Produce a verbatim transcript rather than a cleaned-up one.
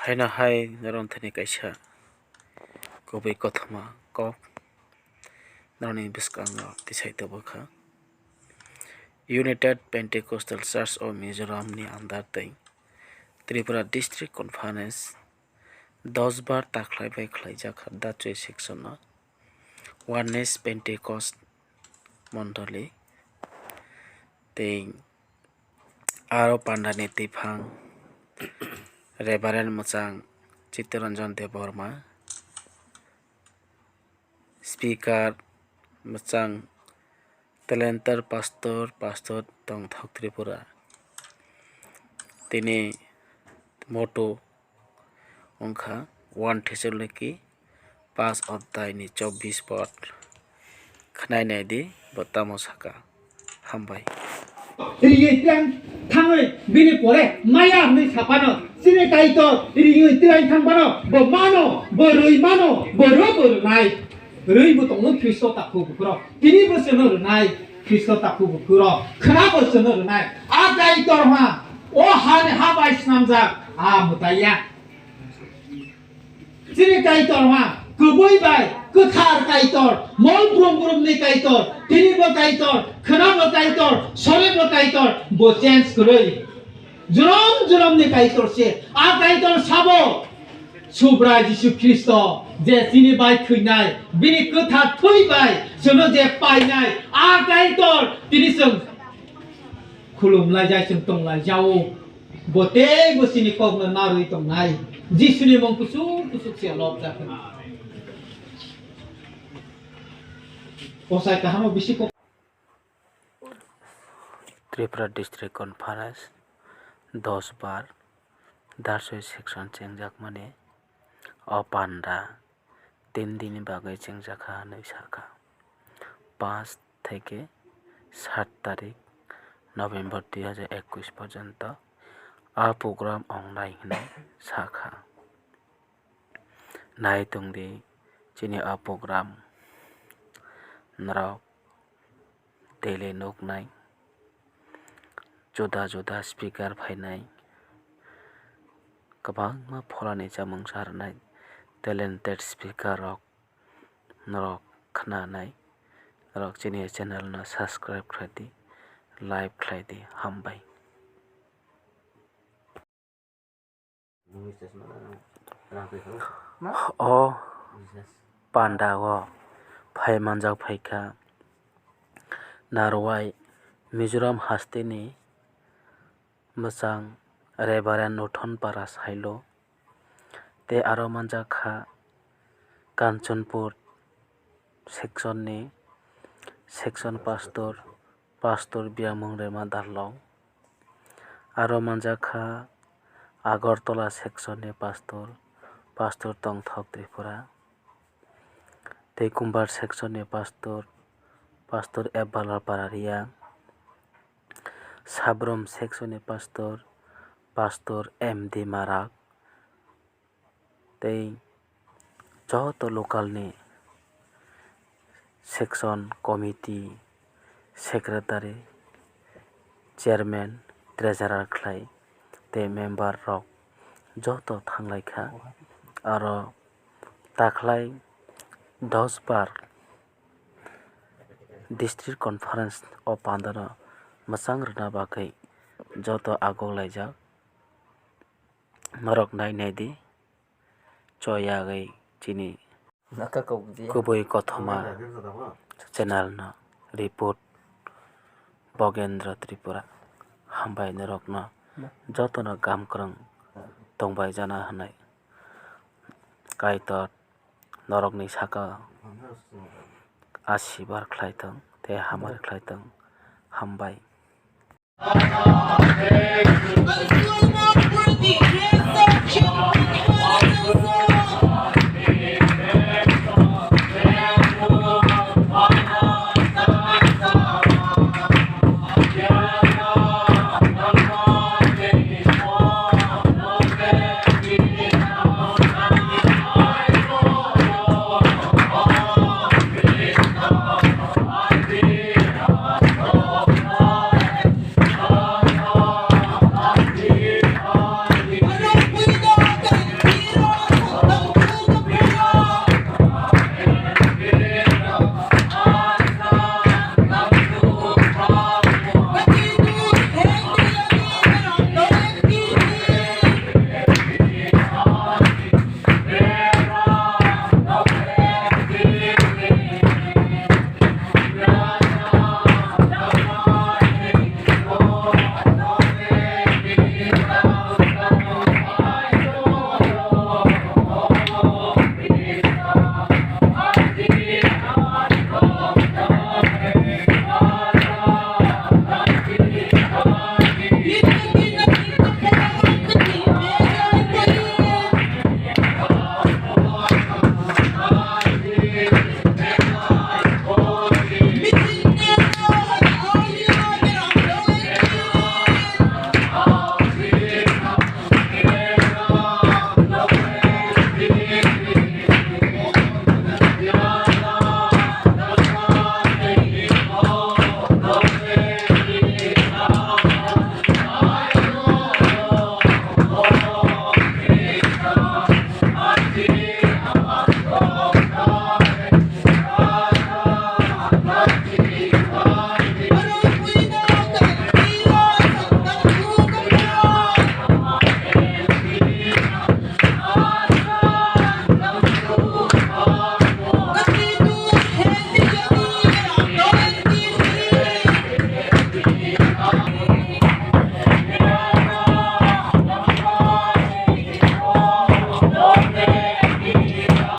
Haino hai norok thani kaisa kubui kothoma kok norokni bwskango tisai tongwkha. United Pentecostal Church of Mizoram ni under tei Tripura District Conference dos bar takhlai bai khlaijak kha Dachoi section o Oneness Pentecost Mondoli tei aro pandani twiphang Reverend Mwchang Chittaranjan Debbarma, Speaker Mwchang Talented Pastor, Pastor Tongthok Tripura. Tini motto wngkha One Thessaloniki pas odhyay ni chobbish pod. Khwnai nai di, bo tamo saka. Hambai. Ringwi tlang thangwi bini pore maya hwnwi saphano chini Kaitor ringwi tlang thangphano bo mano, bo rwi mano, bo rw bo rwnai. Rwi bo tongo Khristo takhu bukhurok. Tini bo chwngno rwnai Khristo takhu bukhurok. Khwna bo chwngno rwnai. A Kaitor ha, o hani ha bai snamjak, a mwtaiya. Chini Kaitor ha, kubui bai, kwthar Kaitor, mol brum brum ni Kaitor, tini bo Kaitor, khwna bo Kaitor, sore bo Kaitor, bo change kwrwi. Jorom jorom ni Kaitor se, a Kaitor sabo, Subrai Jisu Khristo, je chini bai thwinai, bini kwthar thwi bai, chwngno je painai, a Kaitor, tini chwng khulum lai jai, chwng tong lai jao. Bo tei bo chini kokno narwi tongnai. Jisuni mung kuchuk kuchuk se lobjak hwnwi. Kochai kaham o bisi kok. Tripura District Conference dos bar Dachoi section chengjakmani o panda tin dini bagwi chengjakha hwnwi sakha. Panch theke sat tarik November dui hajar ekwis porjonto a program wngnai hwnwi sakha. Nai tongdi chini a program norok daily nuknai, juda juda speaker phainai, kwbangma pholani chamung sa rwnai, talented speaker rok norok khnanai, norok chini channel no subscribe khlai di, like khlai di, hambai. O panda o phai manjak phaikha Narwai Mizoram hasteni mwchang Reverend Nuthon Para Sailo tei aro manjak kha Kanchanpur section ni section pastor, Pastor Biyamung Rema Darlong. Aro manjak kha Agartala section ni pastor, Pastor Tongthok Tripura. Tei Kumbar section ni pastor, Pastor F Balarpara Reang. Sabrom section ni pastor, Pastor M D Marak. Tei joto local ni section committee secretary, chairman, treasurer khlai tei member rok joto thanglai kha. Aro takhlai dos bar district conference o pandano mwchang rwna bagwi joto agok laijak. Norok nai nai di, choyagwi chini kubui kothoma channel no report Bogendra Tripura. Hambai norokno jotono gam kwrwng tongbai jana hwnwi Kaitor norokni saka asibar khlai thung tei hamari khlai thung. Hambai.